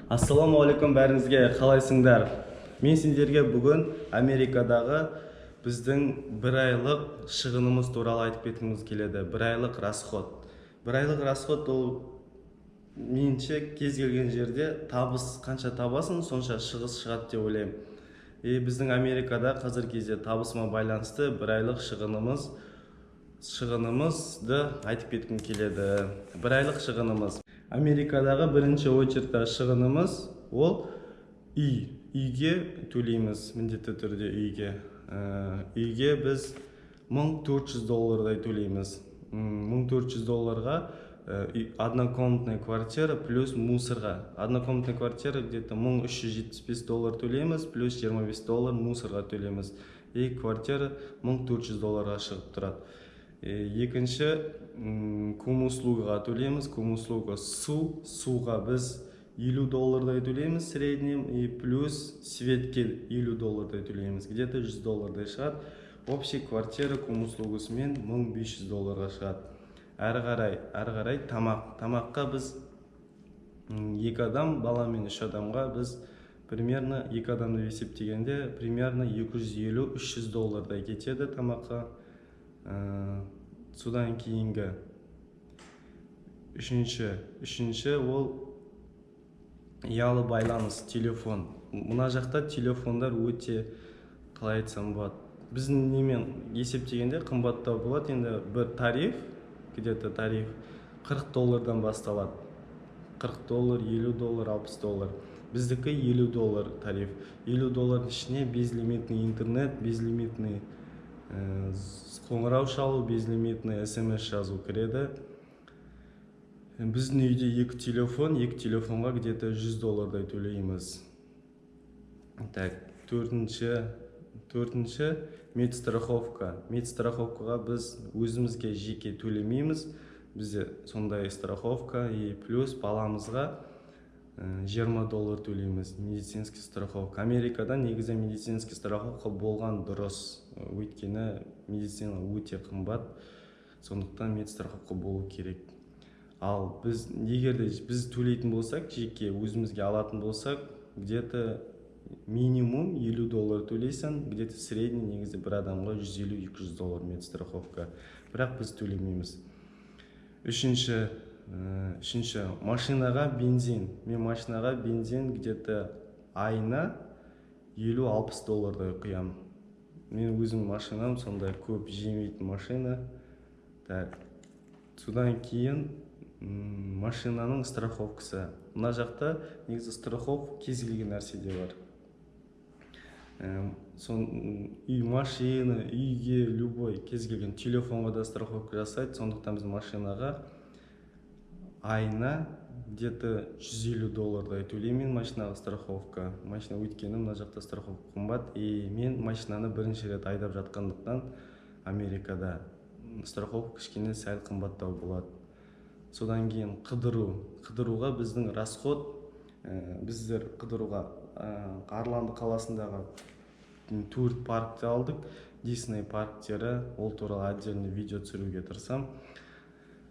Ассалаумағалейкум бәріңізге! Қалайсыңдар? Мен сендерге бүгін Америкадағы біздің бір айлық шығынымыз туралы айтып кеткіміз келеді. Бір айлық расход. Бір айлық расход ол меніңше, кез келген жерде табыс қанша табасың, сонша шығыс шығады деп ойлаймын. И біздің Америкада қазіргі кезде табысыма байланысты бір айлық шығынымызды айтып кеткім келеді. Бір айлық шығынымыз Америкадағы бірінші очередь шығынымыз ол үй. Үйге төлейміз міндетті түрде. Үйге біз 1400 доллардай төлейміз. 1400 долларға однокомнатная квартира плюс мусорға. Однокомнатная квартира где-то 1375 доллар төлейміз, плюс 25 доллар мусорға төлейміз, и квартира 1400 долларға шығып тұрады. Екінші, комуслугаға төлейміз. Комуслуга су. Суға біз 50 доллардай төлейміз в среднем, и плюс светке 50 доллардай төлейміз, где-то 100 доллардай шығады. Общий квартира комуслугасымен 1500 долларға шығады. Әрі қарай тамақ. Тамаққа біз екі адам, бала мен үш адамға біз примерно, екі адам деп есептегенде, примерно 250-300 доллардай кетеді тамаққа. Содан кейінгі үшінші ол ұялы байланыс, телефон. Мына жақта телефондар өте, қалай айтсам болады, біздің немен есептегенде қымбаттау болады. Енді бір тариф, где-то тариф 40 доллардан басталады: 40 доллар, 50 доллар, 60 доллар. Біздікі 50 доллар тариф. 50 доллардың ішіне безлимитный интернет, безлимитный қоңырау шалу, безлимитный СМС жазу кіреді. Біздің үйде екі телефон, екі телефонға где-то 100 доллардай төлейміз. Так, төртінші медстраховка. Медстраховкаға біз өзімізге жеке төлемейміз, бізде сондай страховка, и плюс баламызға 20 доллар төлейміз медицинский страховка. Америкада негізі медицинский страховка болған дұрыс, өйткені медицина өте қымбат, сондықтан медстраховка болу керек. Ал біз, егер де біз төлейтін болсақ, жеке өзімізге алатын болсақ, где-то минимум 50 доллар төлейсің, где-то средний негізі бір адамға 150-200 доллар медстраховка, бірақ біз төлемейміз. Үшінші машинаға бензин. Мен машинаға бензин где-то айына 50-60 доллардай құямын. Мен өзім машинам сондай көп жемейтін машина. Так, содан кейін машинаның страховкасы. Мына жақта негізі страховка кез келген нәрседе бар. Сон үй, машина, үйге, любой, кез келген телефонға да страховка жасайды. Сондықтан біз машинаға айына где-то 150 доллардай төлеймін машинаға страховка. Машина, өйткені мына жақта страховка қымбат, и мен машинаны бірінші рет айдап жатқандықтан Америкада страховка кішкене сәл қымбаттау болады. Содан кейін қыдыру. Қыдыруға біздің расход, біздер қыдыруға Орландо қаласындағы төрт паркті алдық, Дисней парктері. Ол туралы отдельный видео түсіруге тырысамын.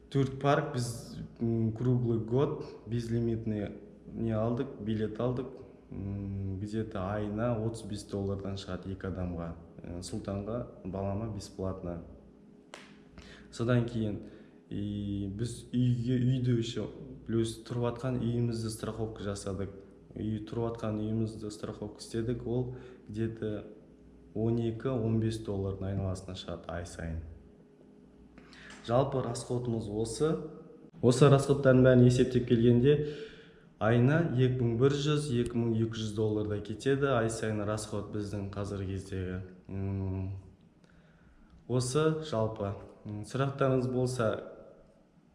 Төрт парк біз круглый год безлимитный не алдық, билет алдық. Где-то айына 35 доллардан шығады екі адамға. Сұлтанға, балама бесплатно. Содан кейін и біз үйге, үйді еще плюс тұрып жатқан үйімізді страховка жасадық. Үй, тұрып жатқан үйімізді страховка істедік, ол где-то 12-15 доллардың айналасына шығады ай сайын. Жалпы расходымыз осы. Осы расходтардың бәрін есептеп келгенде, айына 2100-2200 доллардай кетеді ай сайын расход біздің қазіргі кездегі. Осы жалпы. Сұрақтарыңыз болса,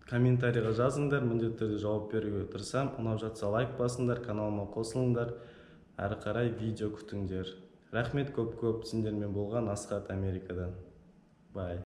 комментарийға жазыңдар, міндетті түрде жауап беруге тырысамын. Ұнап жатса, лайк басыңдар, каналыма қосылыңдар, әрі қарай видео күтіңдер. Рахмет көп көп. Сендермен болған Асхат Америкадан. Бай.